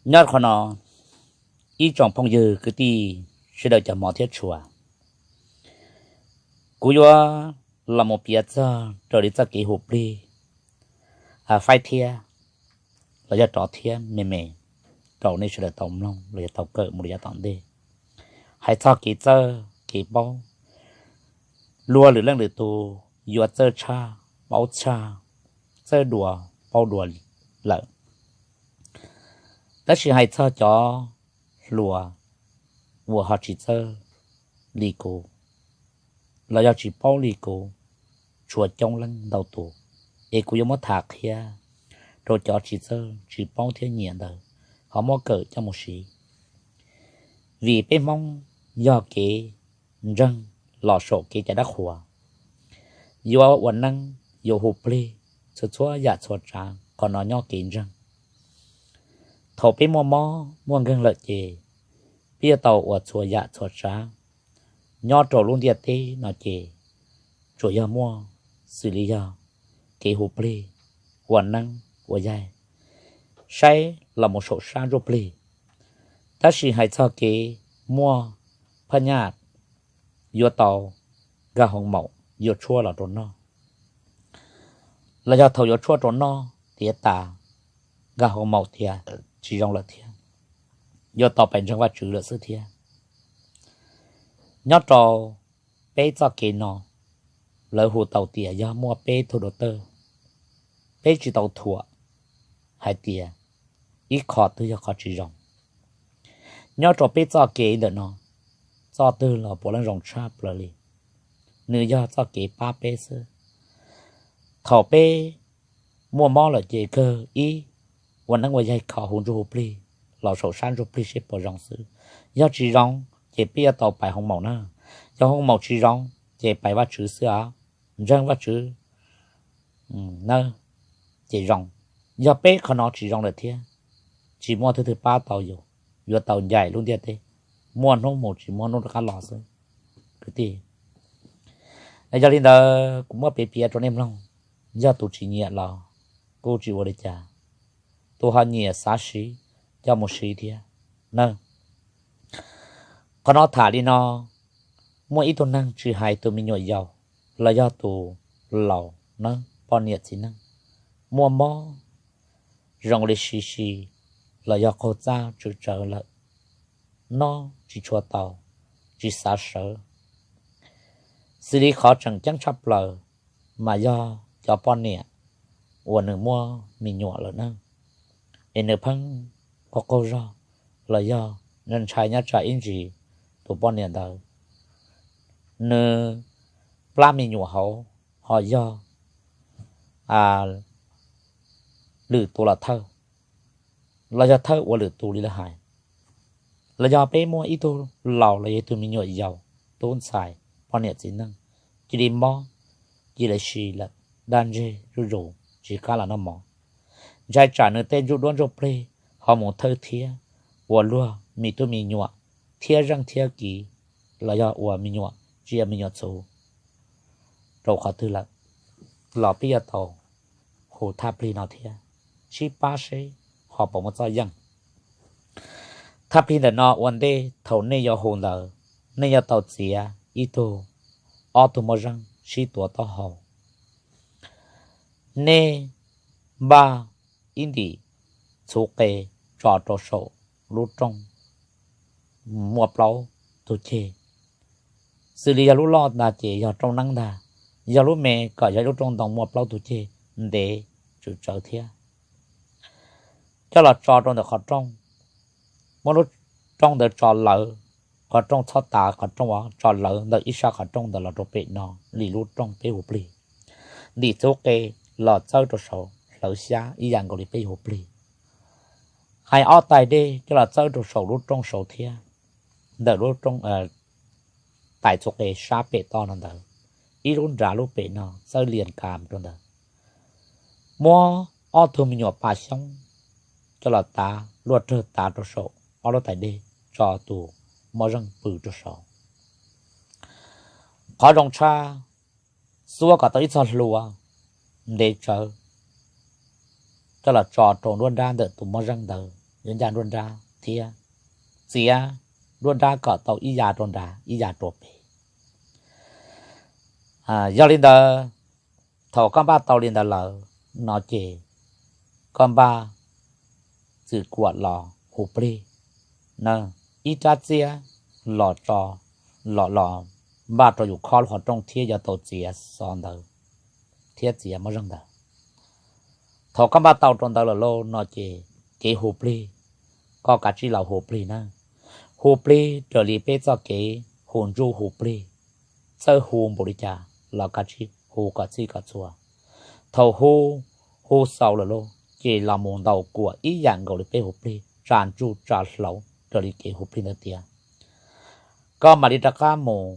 Nyob qhov no, ib tsoom phooj ywg kwv tij sawv daws cov hmov thiab tshua, kuv yuav los mus piav txog raws li txoj kev hu plig faib thiab los yog rov thiab me me rau nej sawv daws tau mloog los yog tau kawm mus rau yav tom ntej. Hais txog kev txawj kev paub, luag lwm leej lwm tus yuav txawj tshaj, paub tshaj, txawj dua, paub dua lawm. Tab sis hais txog cov hluas uas ho tsis txawj li kuv los yog tsis paub li kuv, tshuav coob leej ntau tus, es kuv yuav muab tham qhia rau cov tsis txawj tsis paub thiab nyiam ntawd ho muab kawm coj mus siv. Vim peb Hmoob yog kev ntseeg los saum kev cai dab qhuas, yuav ua neeb yuav hu plig, txhua txhua yam txhua tsav qhov no nyob kev ntseeg. Thaum peb muaj mob muaj nkeeg lawm ces peb yuav tau ua txhua yam txhua tsav nyob rau lub ntiaj teb no ces tsuas yog muaj xws li yog kev hu plig, ua neeb ua yaig, saib los mus saum sab ntsuj plig. Tab sis hais txog kev muaj phaj nyaj yuav tau nkag hoo maum yuav tshuaj los rau noj, los yog thaum yuav tshuaj rau noj tiav tas nkag hoo maum tias tsis zoo lawm thiab, yuav tau pais ntseeg Vajtswv lawm xwb thiab. Nyob rau peb txoj kev no, lawv hu tau tias yog muaj peb tug dau tawj, peb tsis tau thuam hais tias ib qho twg yog qhov tsis zoo. Nyob rau peb txoj kev ntawm no, txoj twg los puav leej zoo tshaj plaws li, nws yog txoj kev pab peb xwb. Thaum peb muaj mob lawm ces kawg ib, ua neeb ua yaig kho hu ntsuj hu plig los saum sab ntsuj plig seb puas zoo xwb. Yog tsis zoo ces peb yuav tau pais hoo maum na. Yog hoo maum tsis zoo ces pais Vajtswv xwb os, ntseeg Vajtswv na, ces zoo. Yog peb qhov no tsis zoo lawm thiab, tsis muaj thwj twg pab tau yus, yuav tau ncaim lub ntiaj teb, muaj hnub mus tsis muaj hnub rov qab los xwb. Kwv tij, yog li ntawd kuv muab piav piav rau nej mloog, yog tus tsis nyiam los kuj tsis ua li cas, tus ho nyiam xav siv coj mus siv thiab na. Qhov no tham li no, muaj ib tug neeg tsis hais tus me nyuam yaus los yog tus laus na, poj niam txiv neej, muaj mob zoo li si si los yog qaug txaj tswm tsawv lawm, noj tsis tshua tau, tsis xav sawv. Xws li qhov tseem ceeb tshaj plaws mas yog cov poj niam uas nws muaj me nyuam lawm na, es nws pheej qaug qaug zog los yog ntshai nyob tsam ib ntsis tus poj niam ntawd nws plab me nyuam hauv ho yog lwm tus los thawj, los yog thawj ua lwm tus li lawv hais, los yog peb muaj ib tug laus los yog ib tug me nyuam yaus, tub ntxhais, poj niam txiv neej, cia li mob, cia li si lawm, daj ntseg zuj zus tsis kam los noj mov. Ntshai tsam nws tej ntsuj duab ntsuj plig ho mus thawj thiab ua luag me tub me nyuam thiab zeej thiab kiv, los yog ua me nyuam tsiaj me nyuam txhu rau qhov twg lawm, los peb yuav tau hu thaj plig no thiab, sib pab seb ho puas muaj txoj yeej. Thaj plig ntawm no ua ntej thaum nej yuav hu ntawd, nej yuav tau txiav ib tug, ob tug moj zeej sib tuav taub hau. Nej npaj ib ntim txhuv qe tso rau saum lub rooj muaj plaub tug ceg. Xws li yog lub loj ntag ces yog rooj neeb ntag, yog lub me kom yog ib lub rooj ntoo muaj plaub tug ceg ntev tswm tsawv thiab. Coj los tso rau ntawm qhov rooj, muab lub rooj ntawd tso lawv, qhov rooj txhob tav qhov rooj, tso lawv ntawm ib sab qhov rooj ntawd los rau pem no li lub rooj peb hu plig. Ntim txhuv qe los txawb rau saud hlawv xyab ib yam nkaus li peb hu plig. Hais ob tais dej coj los txawb rau saum lub rooj saud thiab, ntawm lub rooj tais txhuv qe sab pem toj no ntawd, ib lub nrad lub pem no txawb lias kas rau ntawd. Muab ob tug me nyuam pas xyoob coj los tav luaj rawg tav rau saum ob lub tais dej, tso tus moj zeej pw rau saud. Qhov zoo tshaj, xuab kom tau ib txoj hlua ntev tsawv coj los tso rau nruab nrab ntawm tus moj zeej ntawd. yuav ncaj nruab nrab thiab txiav nruab nrab kom tau ib ya rau nrad ib ya rau pem. Yog li ntawd, thaum koj npaj tau li ntawd lawm no ces koj npaj txwm kuam los hu plig, ib rab txiab los tso, los los npaj rau yus khob lub qhov rooj thiab yuav tau txiav xov ntawd thiab txiav moj zeej ntawd. Thaum koj npaj tau rau ntawd lawm lauj no ces kev hu plig, koj kav tsij los hu plig na. Hu plig raws li peb txoj kev hu ntsuj hu plig, txawj hu npaum li cas los kav tsij hu kom txhij kom txhua. Thaum hu, hu xaus lawm lauj ces los mus ntaus kuam ib yam nkaus li peb hu plig, tsa ntsuj tsa hlauv raws li kev hu plig ntawd tiav. Koj mam li rov qab mus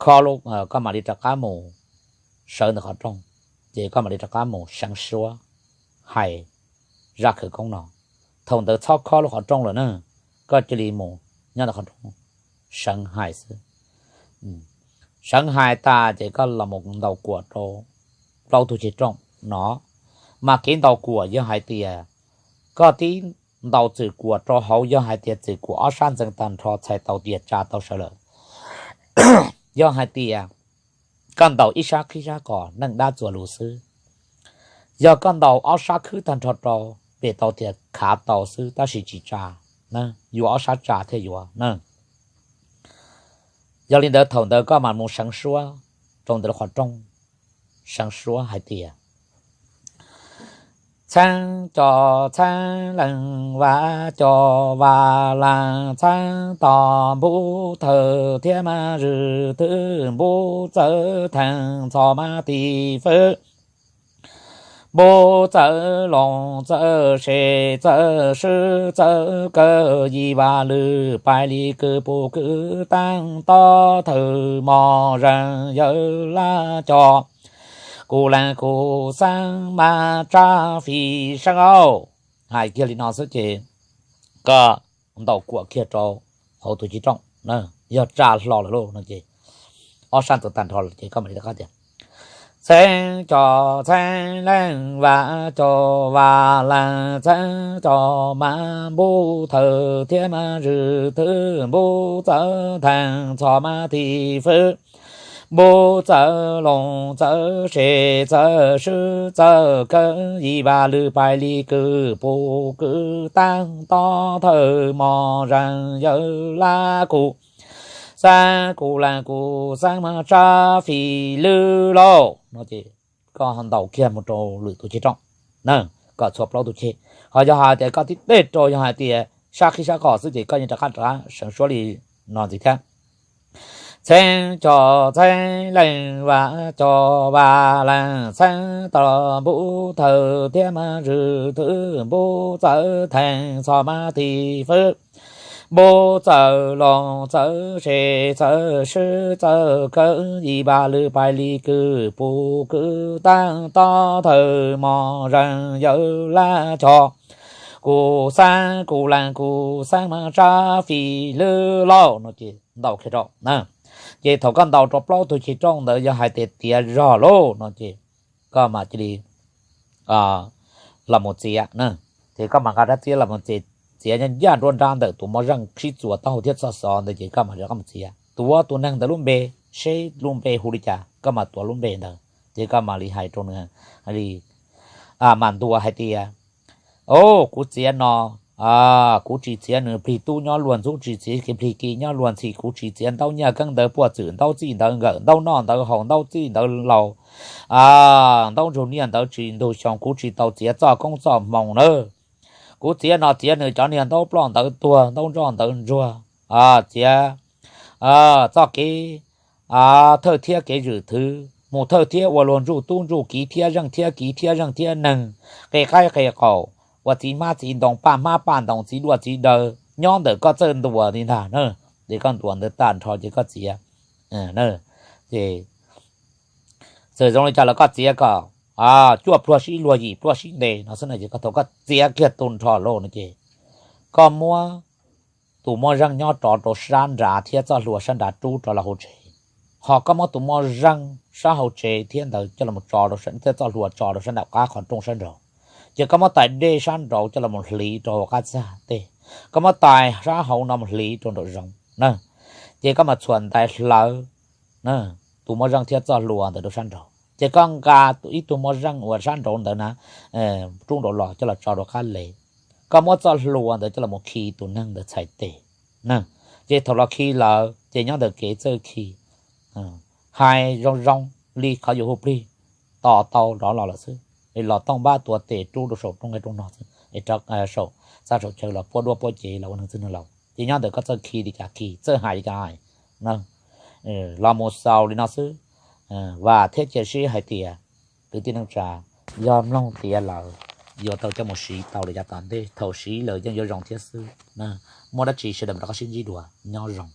kho, koj mam li rov qab mus sawv ntawm qhov rooj, ces koj mam li rov qab mus seev suab hais zaj khawv koob no. Thaum ntawd txhob khob lub qhov rooj lawm na, koj cia li mus nyob ntawm qhov rooj seev hais xwb. Seev hais tas ces koj los mus ntaus kuam rau plaub tug ceg rooj no. Mas kev ntaus kuam yog hais tias koj tib ntaus txwm kuam rau hauv, yog hais tias txwm kuam ob sab ntxeev tag nrho txhais tau tias tsa tau sawv lawm. Yog hais tias koj ntaus ib sab qhib sab qos neej dab txuas lus xwb. Yog koj ntaus ob sab khwb tag nrho rau, pem tau tias khav tau xwb tab sis tsis tsa, yuav ob sab tsa thiaj yuav na. Yog li ntawd thaum ntawd koj mam mus seev suab rau ntawm lub qhov rooj, seev suab hais tias txheeb cov txheeb leej, vaj cov vaj leej, txheeb tom npub thawj thiab mas zwm thwb, npub txawv theej txhos mas tis fwb, npub txawv loos txawv se txawv swb txawv kaw, yim vaj lwm pais li kws pum kws taab tob thawj mos zees yawm laj cov, kuv leej kuv xeeb mas tsab fim seeb lauj. Hais kiag li no xwb ces koj ntaus kuam kiag rau hauv tus ceg rooj, yog tsa hlo lawm lauj no ces ob sab ntxeev tag nrho lawm ces koj mam li rov qab tias txheeb cov txheeb leej, vaj cov vaj leej, txheeb cov mas npub thawj thiab mas zwm thwb, npub txawv theej txhos mas tis fwb, npub txawv loos txawv se txawv swb txawv kaw, yim vaj lwm pais li kws pum kws taab tob thawj mos zees yawm laj kuv xeeb, kuv leej kuv xeeb mas tsab fim lwm lauj no ces koj ntaus kiag mus rau lwm tus ceg rooj na, kom txhua plaub tug ceg. Ho yog hais tias koj tib teg rau yog hais tias sab qhib sab qos xwb ces koj yeej rov qab rov qab seev suab li no ntxiv thiab. Txheeb cov txheeb leej, vaj cov vaj leej, txheeb tom npub thawj thiab mas zwm thwb, npub txawv theej txhos mas tis fwb, npub txawv loos txawv se txawv swb txawv kaw, yim vaj lwm pais li kws pum kws taab tob thawj mos zees yawm laj cov, kuv xeeb kuv leej kuv xeeb mas tsab fim lwm lauj no ces ntaus kiag rau na. Ces thaum koj ntaus rau plaub tug ceg rooj ntawd yog hais tias tiav zog lauj no ces koj mam cia li los mus txiav na. Ces koj mam nqa rab txiab los mus txiav, txiav ncaj nruab nrab ntawm tus moj zeej sib txuas taub hau thiab txoj xov ntawd ces koj mam rov qab mus txiav, tuav tus neeg ntawd lub npe, seb lub npe hu li cas koj mam tuav lub npe ntawd ces koj mam li hais rau nws li, mam ntuas hais tias, o, kuv txiav no, kuv tsis txiav nws plig tub nyob luag ntxub, tsis txiav kev plig ki nyob luag ntxhi, kuv tsis txiav ntaub nyiaj keeb ntawv puaj txwm, ntaub txij ntawv nkawm, ntaub noj ntawv haus, ntaub txij ntawv laus, ntaub ntsug niaj ntawd tsis ntug xyoo, kuv tsis tau txiav txoj koob txoj hmoo na. Kuv txiav no txiav nws cov niag ntaub ploj ntawv tuag, ntaub ntsoj ntawv ntsuag, txiav txoj kev thawj thiab kev zwm thwv, mus thawj thiab ua luag ntsuj tub ntsuj kiv thiab zeej thiab kiv thiab zeej thiab neeg, qe qaib qe qaum, ua txiv hmab txiv ntoo, paj hmab paj ntoo, txiv duaj txiv daw, nyob ntawm koj txawj ntuas li ntag na. Ces koj ntuas ntawd tag nrho ces koj txiav. Ces txawm zoo li cas los koj txiav kom cuaj pluag sib luag yim pluag sib nte no xwb na. Ces koj thaum koj txiav kiag tu nrho lauj no ces koj muab tus moj zeej nyob rov rau sab nrad thiab txoj hlua sab nrad rub rov los hauv tsev, ho koj muab tus moj zeej sab hauv tsev thiab ntawd coj los tso rau, thiab txoj hlua tso rau sab nram qab qhov rooj sab nraud. Ces koj muab tais dej sab nraud coj los mus hliv rau hauv qab txag tej, koj muab tais sab hauv no mus hliv rau nraum zoov na, ces koj mam txhuam ntais hlawv tus moj zeej thiab txoj hlua ntawd rau sab nraud, ces koj nqa ib tug moj zeej uas sab nraud ntawd na rub nraud los coj los tso rau qab le, koj muab txoj hlua ntawd coj los mus khi tus neeg ntawd txhais tes na. Ces thaum los khi lawm ces nyob ntawm kev txawj khi, hais zoo zoo li qhov yus hu plig, tos tau rov los lawm xwb, es los tooj npab tuav tes rub rau saum rooj nqe rooj no xwb, es rov saum txaj saum chaw los puab duab puab cev los ua neeg txwj neeg laus. Ces nyob ntawm koj txawj khi li cas khi, txawj hais li cas hais na. Los mus xaus li no xwb, vam thiab cia siab hais tias kwv tij neej tsa yog mloog tiav lawm yuav tau coj mus siv tau li yav tom ntej, thaum siv lawm yeej yuav zoo thiab xwb. Muaj dab tsi sawv daws mam rov qab sib ntsib dua, nyob zoo.